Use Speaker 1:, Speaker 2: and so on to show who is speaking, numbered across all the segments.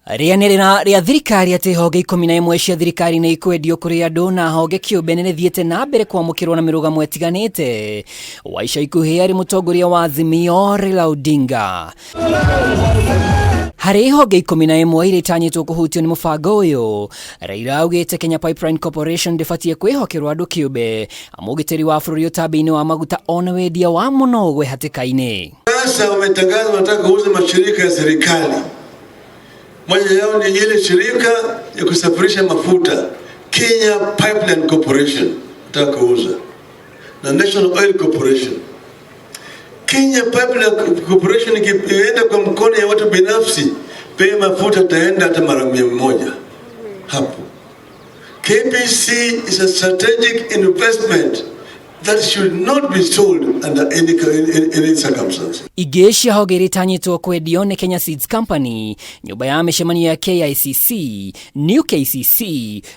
Speaker 1: Rĩanĩrĩra rĩa thirikari atĩ honge 11 cia thirikari nĩ ikwendio kũrĩ andũ na honge kĩũmbe nĩ rĩthiĩte na mbere kwamũkĩrwo na mĩrũgamo ĩtiganĩte. Wa ica ikuhĩ arĩ mũtongoria wa Azimio Raila Odinga. Harĩ honge 11 iria itanyĩtwo kũhutio nĩ mũbango ũyũ, Raila augĩte Kenya Pipeline Corporation ndĩbatiĩ kwĩhokerwo andũ kĩũmbe, amu ũgitĩri wa bũrũri ũtambi-inĩ wa maguta ona wendia wa mũno gwĩ hatĩka-inĩ.
Speaker 2: Sasa wametangaza wanataka kuuza mashirika ya serikali. Moja yao ni ile shirika ya kusafirisha mafuta Kenya Pipeline Corporation, nataka kuuza na National Oil Corporation. Kenya Pipeline Corporation ikienda kwa mkono ya watu binafsi, bei ya mafuta itaenda hata mara 100 hapo. KPC is a strategic investment that should not be sold under any circumstance.
Speaker 1: Ingĩ cia honge iria itanyĩtwo kwendio nĩ Kenya Seeds Company, nyũmba ya mĩcemanio ya KICC, New KCC,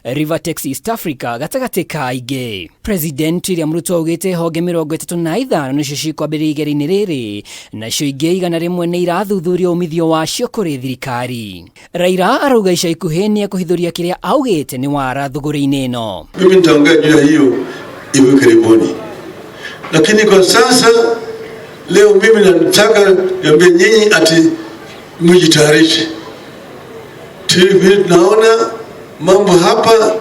Speaker 1: Rivertex East Africa gatagatĩ ka ingĩ. President William Ruto augĩte honge 35 nĩcio cikwambĩrĩria igeria-inĩ rĩrĩ, nacio ingĩ 100 nĩ irathuthuria umithio wacio kũrĩ thirikari. Raila arauga ica ikuhĩ nĩ ekũhithũria kĩrĩa augĩte nĩ wara thũgũrĩ-inĩ ĩno.
Speaker 2: Mimi nitaongea juu ya hiyo hivi karibuni, lakini kwa sasa leo mimi nataka niambie nyinyi ati mjitayarishe. Vile tunaona mambo hapa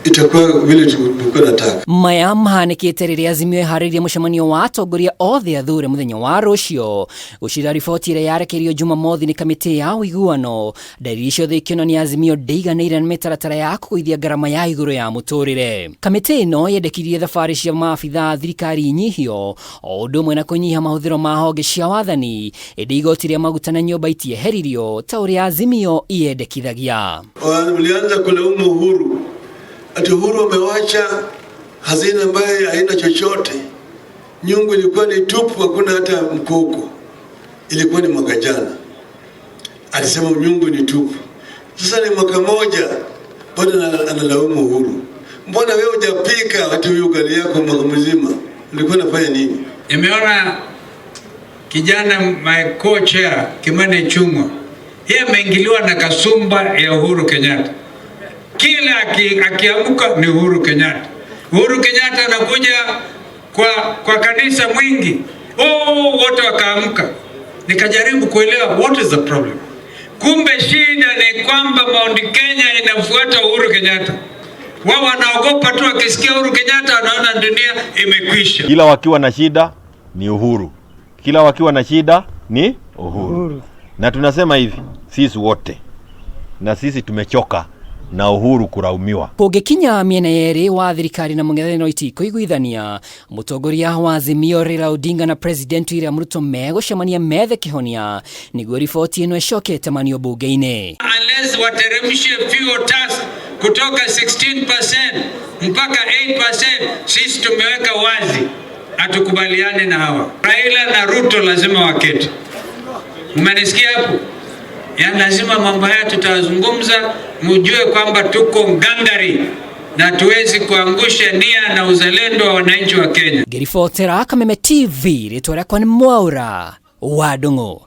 Speaker 2: itakuwa vile tulikuwa nataka.
Speaker 1: Maya mahanĩkĩte rĩrĩa Azimio ĩharĩirie mũcemanio wa atongoria othe athure mũthenya wa rũciũ gũcira riboti ĩrĩa yarekereirio Jumamothi nĩ kamĩtĩ ya ũiguano. Ndariri ciothe ikĩonania Azimio ndĩiganĩire na mĩtaratara ya kũgũithia ngarama ya igũrũ ya mũtũrĩre. Kamĩtĩ ĩno yendekithirie thabarĩ cia maabitha a thirikari inyihio o ũndũ ũmwe na kũnyihia mahũthĩro ma honge cia wathani, ĩndĩ igoti rĩa maguta na nyũmba itieheririo ta ũrĩa Azimio yendekithagia.
Speaker 2: Walianza kulaumu Uhuru ati Uhuru amewacha hazina ambayo haina chochote, nyungu ilikuwa ni tupu, hakuna hata mkoko. Ilikuwa ni mwaka jana alisema nyungu ni tupu. Sasa ni mwaka moja bado analaumu Uhuru. Mbona wewe hujapika hata huyo ugali yako mwaka mzima, ulikuwa unafanya nini?
Speaker 3: Nimeona kijana my co-chair Kimani Ichung'wah, yeye ameingiliwa na kasumba ya Uhuru Kenyatta. Kila akiamka ni Uhuru Kenyatta. Uhuru Kenyatta anakuja kwa kanisa mwingi, oh, wote wakaamka. Nikajaribu kuelewa what is the problem. Kumbe shida ni kwamba Mount Kenya inafuata Uhuru Kenyatta. Wao wanaogopa tu, wakisikia Uhuru Kenyatta wanaona dunia imekwisha.
Speaker 4: Kila wakiwa na shida ni Uhuru, kila wakiwa na shida ni Uhuru. Uhuru. Na tunasema hivi sisi wote, na sisi tumechoka na Uhuru kulaumiwa.
Speaker 1: Kũngĩkinya mĩena yerĩ wa thirikari na mũng'ethanĩro itikũiguithania, mũtongoria wa Azimio Raila Odinga na President William Ruto megũcemania methe kĩhonia nĩguo riboti ĩno ĩcoke ĩtamanio bunge-inĩ.
Speaker 3: Unless wateremshe fuel tax kutoka 16% mpaka 8%, sisi tumeweka wazi hatukubaliani na hawa. Raila na Ruto lazima waketi. Mmenisikia hapo? Ya lazima mambo haya tutazungumza, mjue kwamba tuko ngangari na tuwezi kuangusha nia na uzalendo wa wananchi wa Kenya.
Speaker 1: Ngĩribotera Kameme TV, rĩtwa rĩakwa nĩ Mwaura wa Ndung'u.